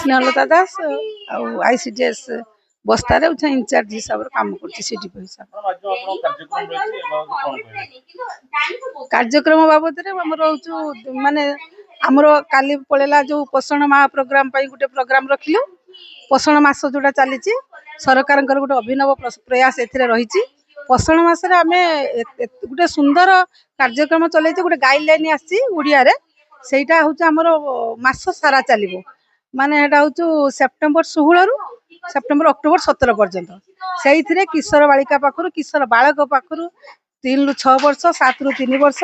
ସ୍ନେହଲତା ଦାସ, ଆଉ ଆଇସିଡିଏସ୍ ବସ୍ତାରେ ଇନଚାର୍ଜ ହିସାବରେ କାମ କରୁଛି, ସିଡିପିଓ ହିସାବରେ। କାର୍ଯ୍ୟକ୍ରମ ବାବଦରେ ଆମର ରହୁଛୁ, ମାନେ ଆମର କାଲି ପଳେଇଲା ଯେଉଁ ପୋଷଣ ମା ପ୍ରୋଗ୍ରାମ ପାଇଁ ଗୋଟେ ପ୍ରୋଗ୍ରାମ ରଖିଲୁ। ପୋଷଣ ମାସ ଯେଉଁଟା ଚାଲିଛି, ସରକାରଙ୍କର ଗୋଟେ ଅଭିନବ ପ୍ରୟାସ ଏଥିରେ ରହିଛି। ପୋଷଣ ମାସରେ ଆମେ ଗୋଟେ ସୁନ୍ଦର କାର୍ଯ୍ୟକ୍ରମ ଚଲେଇଛୁ। ଗୋଟେ ଗାଇଡ଼ଲାଇନ୍ ଆସିଛି ଓଡ଼ିଆରେ, ସେଇଟା ହେଉଛି ଆମର ମାସ ସାରା ଚାଲିବ, ମାନେ ଏଇଟା ହେଉଛି ସେପ୍ଟେମ୍ବର 16ରୁ ସେପ୍ଟେମ୍ବର ଅକ୍ଟୋବର 17 ପର୍ଯ୍ୟନ୍ତ। ସେଇଥିରେ କିଶୋର ବାଳିକା ପାଖରୁ, କିଶୋର ବାଳକ ପାଖରୁ, 3ରୁ 6 ବର୍ଷ, 7ରୁ 3 ବର୍ଷ,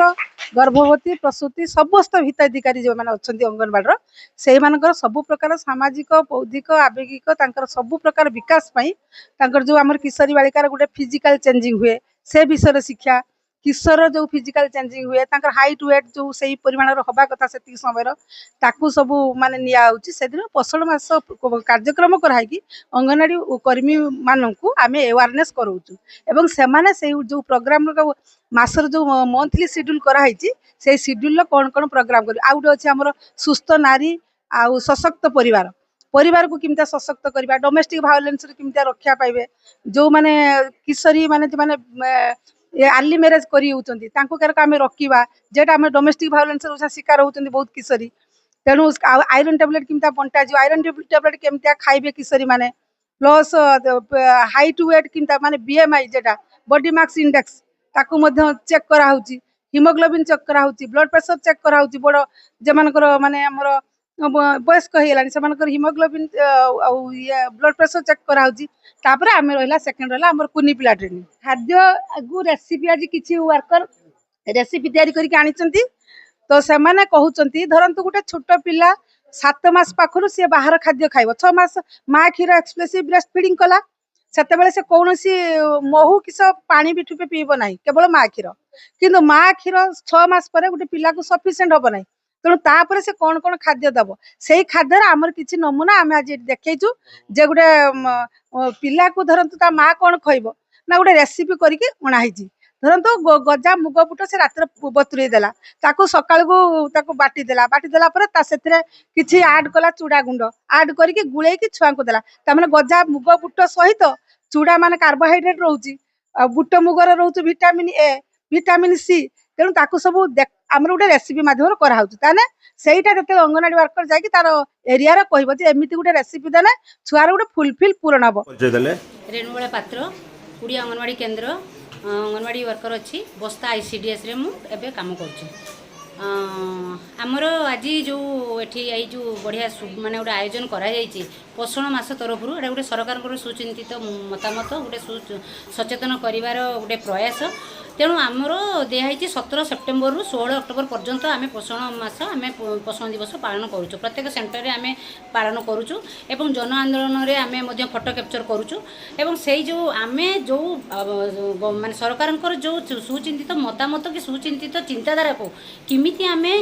ଗର୍ଭବତୀ, ପ୍ରସୂତି, ସମସ୍ତ ହିତାଧିକାରୀ ଯେଉଁମାନେ ଅଛନ୍ତି ଅଙ୍ଗନବାଡ଼ିର, ସେଇମାନଙ୍କର ସବୁ ପ୍ରକାର ସାମାଜିକ, ବୌଦ୍ଧିକ, ଆବେଗିକ, ତାଙ୍କର ସବୁ ପ୍ରକାର ବିକାଶ ପାଇଁ, ତାଙ୍କର ଯେଉଁ ଆମର କିଶୋରୀ ବାଳିକାର ଗୋଟେ ଫିଜିକାଲ ଚେଞ୍ଜିଂ ହୁଏ ସେ ବିଷୟରେ ଶିକ୍ଷା, କିଶୋର ଯେଉଁ ଫିଜିକାଲ ଚେଞ୍ଜିଂ ହୁଏ, ତାଙ୍କର ହାଇଟ୍ ୱେଟ୍ ଯେଉଁ ସେଇ ପରିମାଣର ହେବା କଥା ସେତିକି ସମୟର, ତାକୁ ସବୁ ମାନେ ନିଆହେଉଛି। ସେଦିନ ପୋଷଣ ମାସ କାର୍ଯ୍ୟକ୍ରମ କରାହେଇକି ଅଙ୍ଗନବାଡ଼ି କର୍ମୀମାନଙ୍କୁ ଆମେ ଆୱାରନେସ୍ କରାଉଛୁ ଏବଂ ସେମାନେ ସେଇ ଯେଉଁ ପ୍ରୋଗ୍ରାମର ମାସର ଯେଉଁ ମନ୍ଥଲି ସିଡ୍ୟୁଲ୍ କରାହେଇଛି, ସେଇ ସିଡ୍ୟୁଲ୍ର କ'ଣ କ'ଣ ପ୍ରୋଗ୍ରାମ କରିବେ। ଆଉ ଗୋଟେ ଅଛି ଆମର ସୁସ୍ଥ ନାରୀ ଆଉ ସଶକ୍ତ ପରିବାର, ପରିବାରକୁ କେମିତିଆ ସଶକ୍ତ କରିବା, ଡୋମେଷ୍ଟିକ୍ ଭାୟୋଲେନ୍ସରୁ କେମିତିଆ ରକ୍ଷା ପାଇବେ, ଯେଉଁମାନେ କିଶୋରୀ ମାନେ ଯେଉଁମାନେ ଆର୍ଲି ମ୍ୟାରେଜ୍ କରି ହେଉଛନ୍ତି ତାଙ୍କୁ କେରକ ଆମେ ରୋକିବା, ଯେଟା ଆମେ ଡୋମେଷ୍ଟିକ୍ ଭାୟୋଲେନ୍ସର ଶିକାର ହେଉଛନ୍ତି ବହୁତ କିଶୋରୀ। ତେଣୁ ଆଉ ଆଇରନ୍ ଟ୍ୟାବଲେଟ୍ କେମିତିଆ ବଣ୍ଟାଯିବ, ଆଇରନ୍ ଟ୍ୟାବଲେଟ୍ କେମିତିଆ ଖାଇବେ କିଶୋରୀ ମାନେ, ପ୍ଲସ୍ ହାଇଟ୍ ୱେଟ୍ କେମିତିଆ, ମାନେ ବିଏମ୍ଆଇ ଯେଟା ବଡି ମାସ୍ ଇଣ୍ଡେକ୍ସ, ତାକୁ ମଧ୍ୟ ଚେକ୍ କରାହେଉଛି, ହିମୋଗ୍ଲୋବିନ୍ ଚେକ୍ କରାହେଉଛି, ବ୍ଲଡ୍ ପ୍ରେସର ଚେକ୍ କରାହେଉଛି। ବଡ଼ ଯେମାନଙ୍କର ମାନେ ଆମର ବୟସ୍କ ହେଇଗଲାଣି, ସେମାନଙ୍କର ହିମୋଗ୍ଲୋବିନ୍ ଆଉ ଇଏ ବ୍ଲଡ୍ ପ୍ରେସର ଚେକ୍ କରାହେଉଛି। ତାପରେ ଆମେ ରହିଲା ସେକେଣ୍ଡ ରହିଲା ଆମର କୁନି ପିଲା ଟ୍ରେନିଂ। ଖାଦ୍ୟକୁ ରେସିପି ଆଜି କିଛି ୱାର୍କର ରେସିପି ତିଆରି କରିକି ଆଣିଛନ୍ତି। ତ ସେମାନେ କହୁଛନ୍ତି, ଧରନ୍ତୁ ଗୋଟେ ଛୋଟ ପିଲା 7 ମାସ ପାଖରୁ ସିଏ ବାହାର ଖାଦ୍ୟ ଖାଇବ। 6 ମାସ ମା କ୍ଷୀର ଏକ୍ସକ୍ଲୁସିଭ ବ୍ରେଷ୍ଟ ଫିଡ଼ିଂ କଲା, ସେତେବେଳେ ସେ କୌଣସି ମହୁ କିସ ପାଣି ବି ଠୁପେ ପିଇବ ନାହିଁ, କେବଳ ମା କ୍ଷୀର। କିନ୍ତୁ ମା କ୍ଷୀର 6 ମାସ ପରେ ଗୋଟେ ପିଲାକୁ ସଫିସିଏଣ୍ଟ ହବ ନାହିଁ। ତେଣୁ ତାପରେ ସେ କ'ଣ କ'ଣ ଖାଦ୍ୟ ଦେବ, ସେଇ ଖାଦ୍ୟର ଆମର କିଛି ନମୁନା ଆମେ ଆଜି ଏଠି ଦେଖେଇଛୁ ଯେ ଗୋଟେ ପିଲାକୁ ଧରନ୍ତୁ ତା ମା କ'ଣ ଖୋଇବ ନା ଗୋଟେ ରେସିପି କରିକି ଅଣା ହେଇଛି। ଧରନ୍ତୁ ଗଜା ମୁଗ ବୁଟ ସେ ରାତିରେ ବତୁରେଇ ଦେଲା, ତାକୁ ସକାଳକୁ ତାକୁ ବାଟି ଦେଲା, ବାଟି ଦେଲା ପରେ ତା ସେଥିରେ କିଛି ଆଡ୍ କଲା, ଚୁଡ଼ା ଗୁଣ୍ଡ ଆଡ୍ କରିକି ଗୁଳେଇକି ଛୁଆଙ୍କୁ ଦେଲା। ତାମାନେ ଗଜା ମୁଗ ବୁଟ ସହିତ ଚୁଡ଼ା, ମାନେ କାର୍ବୋହାଇଡ୍ରେଟ୍ ରହୁଛି, ଆଉ ବୁଟ ମୁଗରେ ରହୁଛି ଭିଟାମିନ୍ ଏ, ଭିଟାମିନ୍ ସି। ତେଣୁ ତାକୁ ସବୁ ଆମର ଗୋଟେ ରେସିପି ମାଧ୍ୟମରେ କରାହେଉଛି। ତାହେଲେ ସେଇଟା ଯେତେବେଳେ ଅଙ୍ଗନବାଡ଼ି ୱାର୍କର ଯାଇକି ତାର ଏରିଆରେ କହିବ ଯେ ଏମିତି ଗୋଟେ ରେସିପି ଦେଲେ ଛୁଆର ଗୋଟେ ଫୁଲଫିଲ୍ ପୂରଣ ହବ। ପରିଚୟ ଦେଲେ। ରେଣୁବାଳା ପାତ୍ର, କୁଡ଼ିଆ ଅଙ୍ଗନବାଡ଼ି କେନ୍ଦ୍ର ଅଙ୍ଗନବାଡ଼ି ୱାର୍କର ଅଛି। ବସ୍ତା ଆଇସିଡିଏସ୍ରେ ମୁଁ ଏବେ କାମ କରୁଛି। ଆମର ଆଜି ଯେଉଁ ଏଠି ଏଇ ଯେଉଁ ବଢ଼ିଆ ମାନେ ଗୋଟେ ଆୟୋଜନ କରାଯାଇଛି ପୋଷଣ ମାସ ତରଫରୁ, ଏଇଟା ଗୋଟେ ସରକାରଙ୍କର ସୁଚିନ୍ତିତ ମତାମତ, ଗୋଟେ ସଚେତନ କରିବାର ଗୋଟେ ପ୍ରୟାସ। ତେଣୁ ଆମର ଦିଆହେଇଛି 17 ସେପ୍ଟେମ୍ବରରୁ 16 ଅକ୍ଟୋବର ପର୍ଯ୍ୟନ୍ତ ଆମେ ପୋଷଣ ମାସ, ଆମେ ପୋଷଣ ଦିବସ ପାଳନ କରୁଛୁ। ପ୍ରତ୍ୟେକ ସେଣ୍ଟରରେ ଆମେ ପାଳନ କରୁଛୁ ଏବଂ ଜନ ଆନ୍ଦୋଳନରେ ଆମେ ମଧ୍ୟ ଫଟୋ କ୍ୟାପଚର କରୁଛୁ। ଏବଂ ସେଇ ଯେଉଁ ଆମେ ଯେଉଁ ମାନେ ସରକାରଙ୍କର ଯେଉଁ ସୁଚିନ୍ତିତ ମତାମତ କି ସୁଚିନ୍ତିତ ଚିନ୍ତାଧାରାକୁ କେମିତି ଆମେ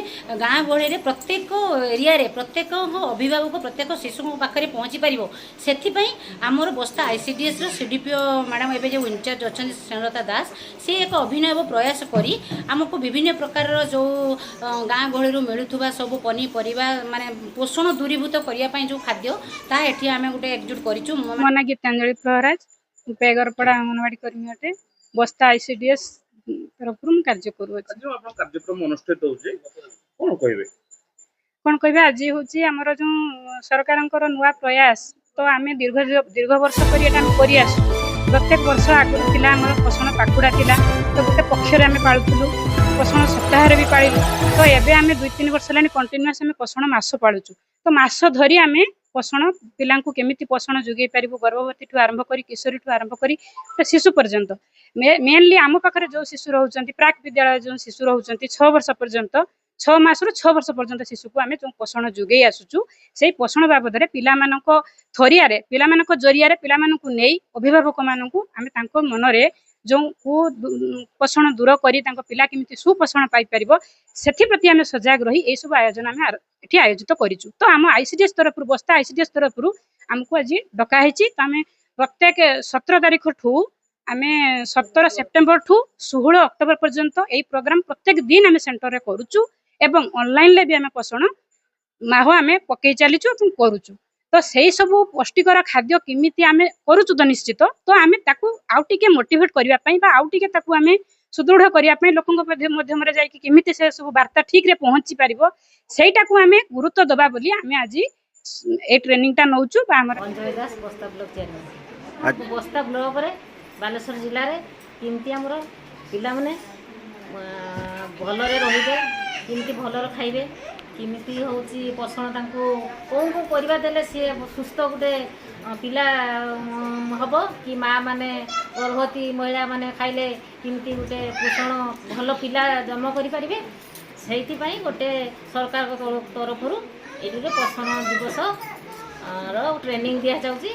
ଗାଁ ଗହଳିରେ, ପ୍ରତ୍ୟେକ ଏରିଆରେ, ପ୍ରତ୍ୟେକ ଅଭିଭାବକ, ପ୍ରତ୍ୟେକ ଶିଶୁଙ୍କ ପାଖରେ ପହଞ୍ଚି ପାରିବ, ସେଥିପାଇଁ ଆମର ବସ୍ତା ଆଇସିଡିଏସ୍ର ସିଡିପିଓ ମ୍ୟାଡ଼ାମ୍, ଏବେ ଯେଉଁ ଇନଚାର୍ଜ ଅଛନ୍ତି ସ୍ନେହଲତା ଦାସ, ସେ ଏକ ଅଭିନବ ପ୍ରୟାସ କରି ଆମକୁ ବିଭିନ୍ନ ପ୍ରକାରର ଯେଉଁ ଗାଁ ଗହଳିରୁ ମିଳୁଥିବା ସବୁ ପନିପରିବା, ମାନେ ପୋଷଣ ଦୂରୀଭୂତ କରିବା ପାଇଁ ଯେଉଁ ଖାଦ୍ୟ, ତାହା ଏଠି ଆମେ ଗୋଟେ ଏକଜୁଟ କରିଛୁ। ମୋ ନାଁ ଗୀତାଞ୍ଜଳି ପ୍ରହରାଜ, ମୁଁ ପେଗରପଡ଼ା ଅଙ୍ଗନବାଡ଼ି କର୍ମୀ ଅଟେ। ବସ୍ତା ଆଇସିଡିଏସ୍ ତରଫରୁ ମୁଁ କାର୍ଯ୍ୟ କରୁଅଛି। ଆଜି ଯେଉଁ ଆପଣଙ୍କ କାର୍ଯ୍ୟକ୍ରମ ଅନୁଷ୍ଠିତ ହେଉଛି, କ'ଣ କହିବେ? କ'ଣ କହିବା, ଆଜି ହେଉଛି ଆମର ଯେଉଁ ସରକାରଙ୍କର ନୂଆ ପ୍ରୟାସ, ତ ଆମେ ଦୀର୍ଘ ଦୀର୍ଘ ବର୍ଷ କରି ଏଇଟା ଆମେ କରି ଆସୁଛୁ। ପ୍ରତ୍ୟେକ ବର୍ଷ ଆଗରୁ ଥିଲା ଆମର ପୋଷଣ ପାଖୁଡ଼ା ଥିଲା, ତ ଗୋଟେ ପକ୍ଷରେ ଆମେ ପାଳୁଥିଲୁ, ପୋଷଣ ସପ୍ତାହରେ ବି ପାଳିଲୁ। ତ ଏବେ ଆମେ 2-3 ବର୍ଷ ହେଲାଣି କଣ୍ଟିନ୍ୟୁଅସ୍ ଆମେ ପୋଷଣ ମାସ ପାଳୁଛୁ। ତ ମାସ ଧରି ଆମେ ପୋଷଣ, ପିଲାଙ୍କୁ କେମିତି ପୋଷଣ ଯୋଗାଇ ପାରିବୁ, ଗର୍ଭବତୀଠୁ ଆରମ୍ଭ କରି, କିଶୋରୀଠୁ ଆରମ୍ଭ କରି ଶିଶୁ ପର୍ଯ୍ୟନ୍ତ। ମେନଲି ଆମ ପାଖରେ ଯେଉଁ ଶିଶୁ ରହୁଛନ୍ତି, ପ୍ରାକ୍ ବିଦ୍ୟାଳୟ ଯେଉଁ ଶିଶୁ ରହୁଛନ୍ତି, 6 ବର୍ଷ ପର୍ଯ୍ୟନ୍ତ, 6 ମାସରୁ 6 ବର୍ଷ ପର୍ଯ୍ୟନ୍ତ ଶିଶୁକୁ ଆମେ ଯେଉଁ ପୋଷଣ ଯୋଗାଇ ଆସୁଛୁ, ସେଇ ପୋଷଣ ବାବଦରେ ପିଲାମାନଙ୍କ ଥରିଆରେ, ପିଲାମାନଙ୍କ ଜରିଆରେ, ପିଲାମାନଙ୍କୁ ନେଇ ଅଭିଭାବକମାନଙ୍କୁ ଆମେ ତାଙ୍କ ମନରେ ଯେଉଁ ପୋଷଣ ଦୂର କରି ତାଙ୍କ ପିଲା କେମିତି ସୁପୋଷଣ ପାଇପାରିବ, ସେଥିପ୍ରତି ଆମେ ସଜାଗ ରହି ଏଇସବୁ ଆୟୋଜନ ଆମେ ଏଠି ଆୟୋଜିତ କରିଛୁ। ତ ଆମ ଆଇସିଡିଏସ୍ ତରଫରୁ, ବସ୍ତା ଆଇସିଡିଏସ୍ ତରଫରୁ ଆମକୁ ଆଜି ଡକା ହେଇଛି। ତ ଆମେ ପ୍ରତ୍ୟେକ 17 ତାରିଖଠୁ, ଆମେ 17 ସେପ୍ଟେମ୍ବରଠୁ 16 ଅକ୍ଟୋବର ପର୍ଯ୍ୟନ୍ତ ଏଇ ପ୍ରୋଗ୍ରାମ ପ୍ରତ୍ୟେକ ଦିନ ଆମେ ସେଣ୍ଟରରେ କରୁଛୁ ଏବଂ ଅନଲାଇନରେ ବି ଆମେ ପୋଷଣ ମାହ ଆମେ ପକେଇ ଚାଲିଛୁ ଏବଂ କରୁଛୁ। ତ ସେଇ ସବୁ ପୌଷ୍ଟିକର ଖାଦ୍ୟ କେମିତି ଆମେ କରୁଛୁ ତ ନିଶ୍ଚିତ, ତ ଆମେ ତାକୁ ଆଉ ଟିକେ ମୋଟିଭେଟ୍ କରିବା ପାଇଁ ବା ଆଉ ଟିକେ ତାକୁ ଆମେ ସୁଦୃଢ଼ କରିବା ପାଇଁ ଲୋକଙ୍କ ମାଧ୍ୟମରେ ଯାଇକି କେମିତି ସେ ସବୁ ବାର୍ତ୍ତା ଠିକରେ ପହଞ୍ଚି ପାରିବ, ସେଇଟାକୁ ଆମେ ଗୁରୁତ୍ୱ ଦେବା ବୋଲି ଆମେ ଆଜି ଏଇ ଟ୍ରେନିଂଟା ନେଉଛୁ ବା ଆମର। ଅଞ୍ଜଳି ଦାସ, ବସ୍ତା ବ୍ଲକ ଚେୟାରମ୍ୟାନ୍। ବସ୍ତା ବ୍ଲକରେ, ବାଲେଶ୍ୱର ଜିଲ୍ଲାରେ କେମିତି ଆମର ପିଲାମାନେ ଭଲରେ ରହିବେ, କେମିତି ଭଲରେ ଖାଇବେ, କେମିତି ହେଉଛି ପୋଷଣ, ତାଙ୍କୁ କେଉଁ କେଉଁ ପରିବା ଦେଲେ ସିଏ ସୁସ୍ଥ ଗୋଟେ ପିଲା ହେବ କି, ମା ମାନେ, ଗର୍ଭବତୀ ମହିଳାମାନେ ଖାଇଲେ କେମିତି ଗୋଟେ ପୋଷଣ ଭଲ ପିଲା ଜନ୍ମ କରିପାରିବେ, ସେଇଥିପାଇଁ ଗୋଟେ ସରକାରଙ୍କ ତରଫରୁ ଏଇଠି ଗୋଟେ ପୋଷଣ ଦିବସ ର ଟ୍ରେନିଂ ଦିଆଯାଉଛି।